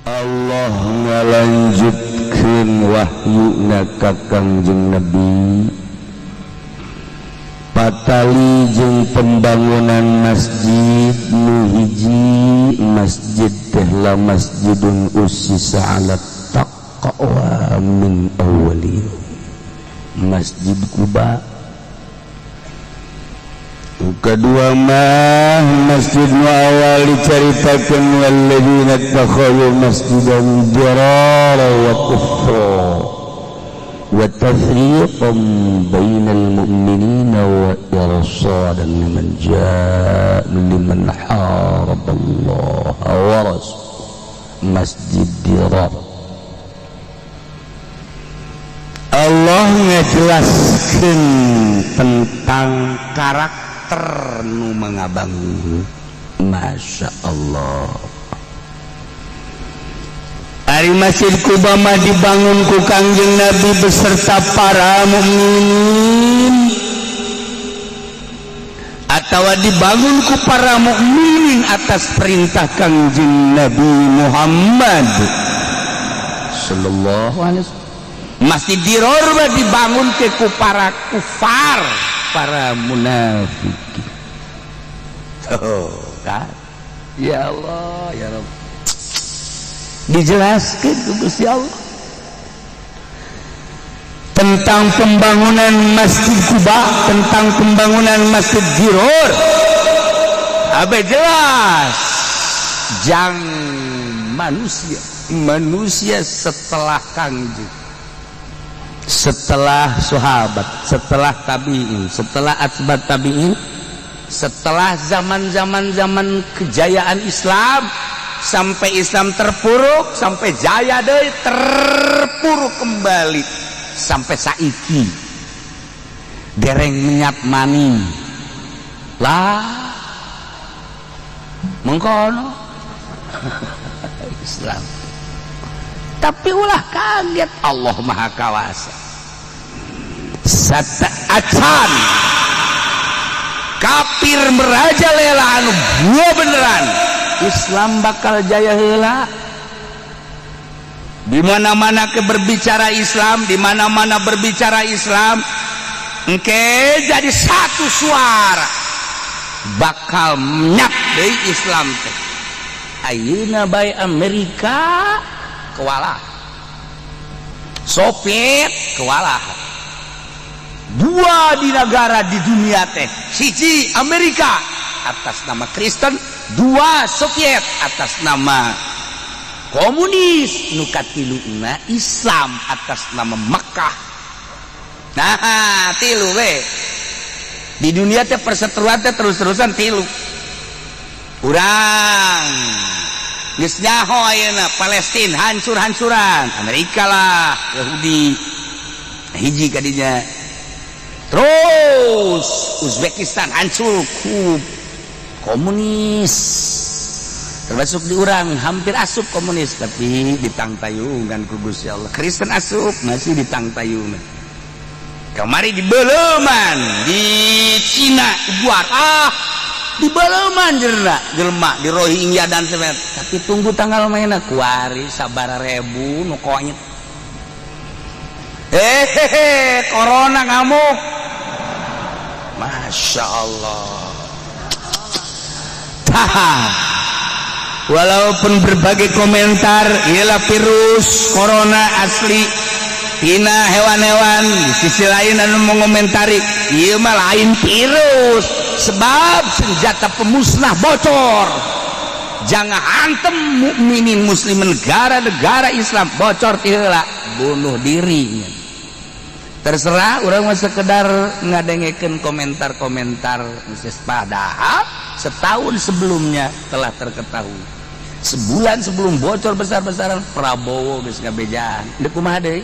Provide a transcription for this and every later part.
Allah ngalanjutkeun wahyuna ka Kangjeng Nabi patali jeung pembangunan masjid nu hiji masjid teh la masjidun ussisa ala taqwa min awwali Masjid Quba. Kedua mah masjid nu awal dicaritakeun walladzina ittakhadhu masjidan dirara wa kufra wa tafriqan bainal mu'minina wa irsadan liman jaa liman haraballah wa rasul Masjid Dirar. Allah ngejelaskeun tentang karakter nu mengabangun. Masya Allah, Ari Masjid Quba mah dibangun ku Kangjeng Nabi beserta para mukminin atau dibangun ku para mukminin atas perintah Kangjeng Nabi Muhammad sallallahu alaihi wasallam. Masjid Diror mah dibangun ke ku para kufar, para munafik. Oh, kan? Ya Allah, ya Rabb. Dijelaskan ku Gusti Allah tentang pembangunan Masjid Quba, tentang pembangunan Masjid Diror. Abe jelas jang manusia, manusia setelah Kangjeng, setelah sahabat, setelah tabiin, setelah atbat tabiin, setelah zaman-zaman zaman kejayaan Islam sampai Islam terpuruk, sampai jaya deui terpuruk kembali sampai saiki dereng menyap maning lah mengkono Islam. Tapi ulah kaget, Allah Maha Kawasa. Sata acan kafir merajalela anu gua beneran Islam bakal jaya heula. Di mana-mana ke berbicara Islam, di mana-mana berbicara Islam, engke jadi satu suara bakal menyap deui Islam teh. Ayeuna bae Amerika kewalahan, Soviet kewalahan, dua di negara di dunia teh, siji Amerika atas nama Kristen, dua Soviet atas nama komunis, nu katiluna Islam atas nama Makkah. Nah, tilu we di dunia teh perseteruan teh terus-terusan tilu. Urang geus nyaho ayeuna Palestina hancur-hancuran, Amerika lah, Yahudi hiji kadinya, terus Uzbekistan hancur ku komunis, termasuk di urang hampir asup komunis tapi ditangtayungan ku Gusti Allah. Kristen asup masih ditangtayungan. Kamari di Beleman di Cina buat ah di Beleman jerna jelema di Rohingya dan sebagainya, tapi tunggu tanggal mainnya kuari sabara ribu nu konyet eh corona ngamuk. Masya Allah. Tah, walaupun berbagai komentar ialah virus corona asli tina hewan-hewan, di sisi lain anu mengomentari ieu mah lain virus sebab senjata pemusnah bocor, jangan hantem mukminin muslim negara-negara Islam bocor ti heula bunuh diri. Terserah, urang mah sekedar ngadengekeun komentar-komentar, padahal setahun sebelumnya telah terketahui, sebulan sebelum bocor besar-besaran Prabowo geus ngabejaan. Deuk kumaha deui?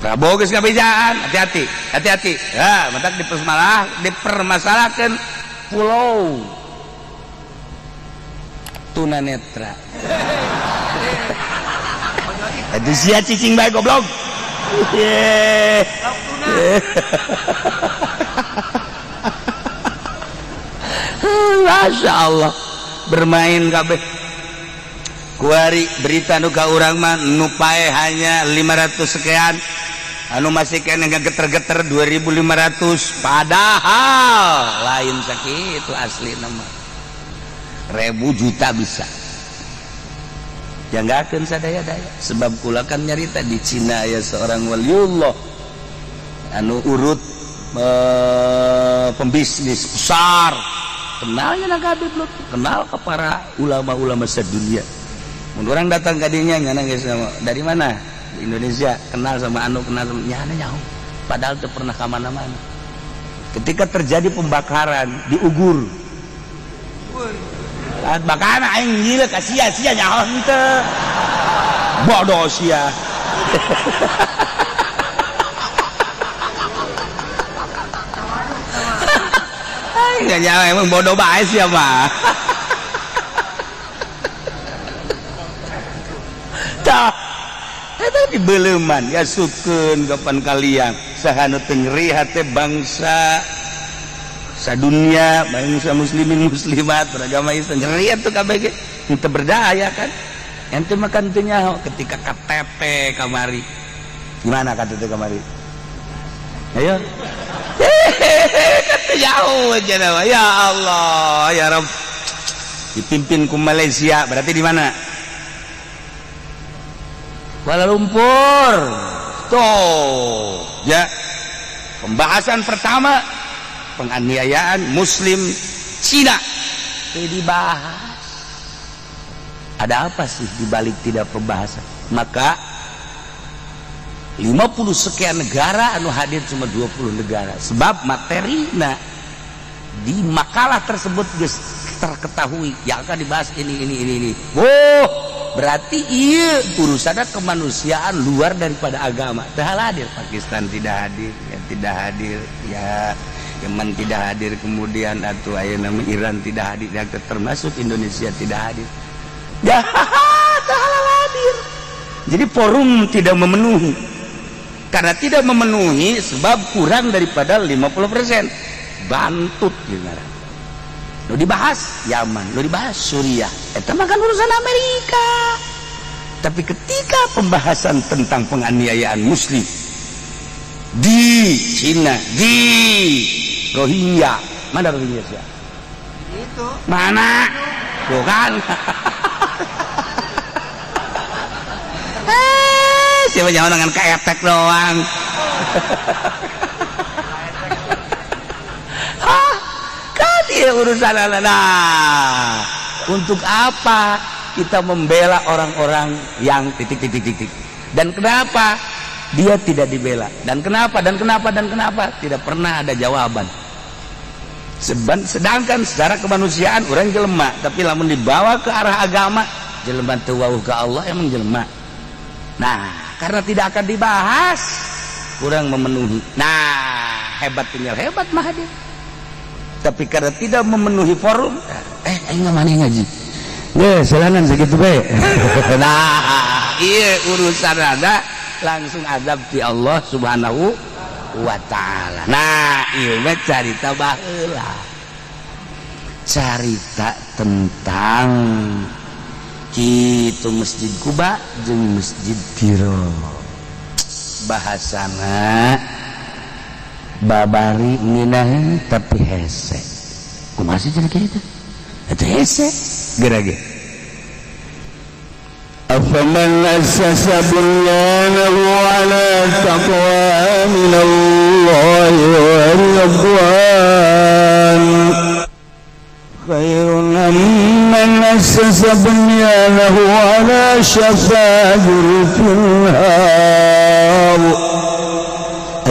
Prabowo geus ngabejaan, hati-hati, hati-hati ya, matak dipermasalah, dipermasalahkan pulau tunanetra. Aduh, sia cicing bae, goblok. Ye. Masya Allah, bermain kabeh. Kuari berita nu ka urang mah nu paeh hanya 500 sekian, anu masih keneh geter-geter 2500, padahal lain sakitu asli nama, ribu juta bisa. Janggakeun sadaya-daya, sebab kula kan nyarita di Cina ya seorang waliullah anu urut pembisnis besar, kenalnya nak Habib Lutfi, kenal ke para ulama-ulama sedunia. Mun orang datang ka dinya, nyana geus dari mana? Di Indonesia, kenal sama anu, kenal sama nyana, nyaho, padahal teu pernah ka mana-mana. Ketika terjadi pembakaran di Ugur, bakaran, aing gila ka sia, sia nyaho henteu, bodoh sia. Aing nyaho, emang bodoh bae sia mah. Tah eta dibeleuman ya sukeun kapan kalian saha nu teu nyeri hate bangsa sadunia, bangsa muslimin muslimat beragama Islam, nyeri atuh kabeh ge teu berdaya kan. Ente makan teu nyaho ketika KTP kamari, gimana KTP kamari, ayo kata jauh aja nama. Ya Allah ya Rabb, dipimpin ku Malaysia, berarti di mana? Kuala Lumpur tuh ya. Pembahasan pertama penganiayaan muslim Cina dibahas. Ada apa sih dibalik tidak pembahasan? Maka 50 sekian negara anu hadir cuma 20 negara, sebab materina di makalah tersebut geus terketahui yang akan dibahas ini ini ini ini. Oh, berarti iya urusannya kemanusiaan luar daripada agama. Teu hadir Pakistan, tidak hadir ya, tidak hadir ya Yaman, tidak hadir, kemudian atau aya nama Iran tidak hadir ya, termasuk Indonesia tidak hadir ya, teu hadir. Jadi forum tidak memenuhi, karena tidak memenuhi sebab kurang daripada 50%, bantut gimana. Nu dibahas Yaman, nu dibahas Suriah, eta mah kan urusan Amerika. Tapi ketika pembahasan tentang penganiayaan muslim di Cina, di Rohingya, mana Rohingya sih? Itu. Mana? Bukan. Siapa jangan dengan keepek doang. Hah? Kan dia urusan. Nah, untuk apa kita membela orang-orang yang titik titik titik? Dan kenapa dia tidak dibela? Dan kenapa? Dan kenapa? Dan kenapa? Tidak pernah ada jawaban. Sedangkan secara kemanusiaan orang jelema, tapi lamun dibawa ke arah agama, jelema teu wauh ka Allah emang jelema. Nah, karena tidak akan dibahas, kurang memenuhi. Nah, hebat tinggal hebat Mahathir. Tapi karena tidak memenuhi forum, aing mana ngaji? Ya, selanan segitu bae. Nah, iya urusan ada langsung azab di Allah Subhanahu wa taala. Nah, ieu mah carita baheula. Carita tentang kitu Masjid Kuba jeung Masjid Biro. Bahasana babari ngeunah tapi hese. Kumaha sih cenah kitu? Eta hese geura ge. أفمن أسس بنيانه على تقوى من الله ورضوان خير أم من أسس بنيانه على شفا جرف هار.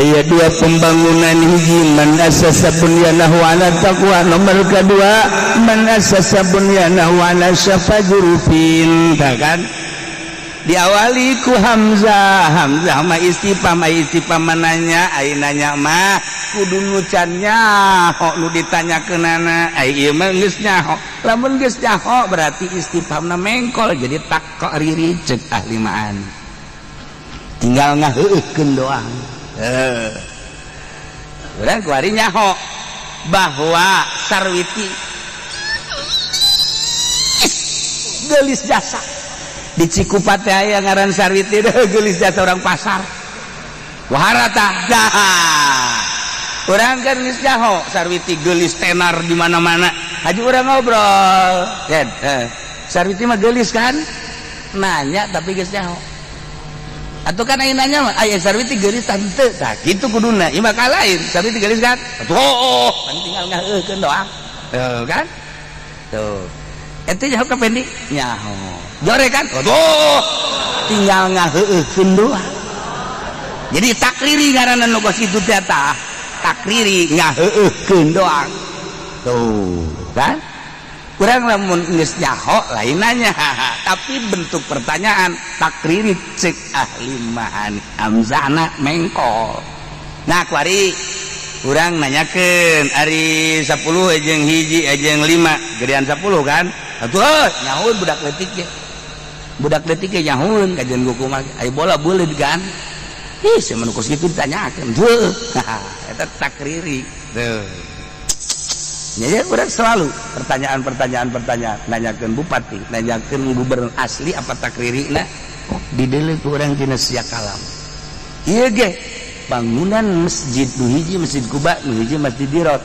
Ayat dua pembangunan hiji man asasa bunyanahu ala taqwa, nomor kedua man asasa bunyanahu ala syafa jurufin. Tah kan diawali ku hamzah, hamzah mah istifham, ai istifham nanya, ai nanya mah kudu nu can nyaho nu ditanyakeunana, ai ieu mah geus nyaho. Lamun geus nyaho berarti istifhamna mengkol jadi taqriri ceuk ahli ma'ani, tinggal ngaheueuhkeun doang. Urang kuari nyaho bahwa Sarwiti gelis jasa. Di Cikupa teh aya ngaran Sarwiti, geulis jasa orang pasar. Wahara tah. Urang kan geus nyaho Sarwiti geulis, tenar di mana-mana. Haji urang ngobrol. Kan, eh. Sarwiti mah geulis kan? Nanya tapi geus nyaho. Atau kan aya nanya mah, aya Sarwiti geulis tante. Tah kitu kuduna. Ieu mah lain. Sarwiti geulis kan? Atuh oh, kan tinggal ngaheukeun doang. Tuh kan? Tuh. Ente nyaho ka Pendi? Nyaho. Jore kan? Tuh. Tinggal ngaheukeun doang. Jadi takriri ngaranna nu kos kitu teh tah. Takriri, ngaheukeun doang. Tuh, kan? Kurang lamun geus nyaho lain nanya, tapi bentuk pertanyaan takriri cek ahli ma'ani, hamzahna mengkol. Nah, kuari urang nanyakeun, ari 10 jeung 1 jeung 5 gedean 10 kan? Atuh nyaho budak leutik ge. Budak leutik ge nyahoeun kajian buku mah. Ari bola buleud kan? Ih, sia mah nu kos kitu ditanyakeun. Tuh. Eta takriri. Tuh. Ya, urang selalu pertanyaan-pertanyaan, pertanyaan, nanyakeun bupati, nanyakeun gubernur, asli apa takriri. Nah, dideuleu ku urang tina sia kalam. Ieu ge bangunan masjid nu hiji Masjid Kuba, nu hiji Masjid Dirot.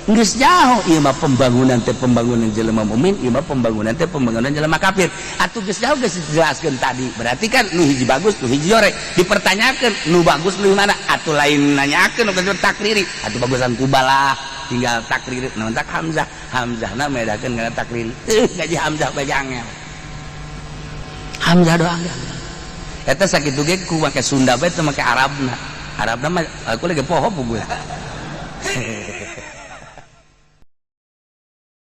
Geus nyaho ieu mah pembangunan teh pembangunan jelema mukmin, ieu mah pembangunan teh pembangunan jelema kafir. Atuh geus nyaho, geus dijelaskeun tadi. Berarti kan nu hiji bagus, nu hiji jorek. Dipertanyakeun nu bagus nu mana? Atuh lain nanyakeun nu takriri. Atuh bagusan Kuba lah. Tinggal takriri, naon tak hamzah. Hamzahna medakeun kana takriri. Ngaji hamzah bae angel. Hamzah doang. Eta sakitu ge ku make Sunda bae teu make Arabna. Arabna mah aku lagi poho gue.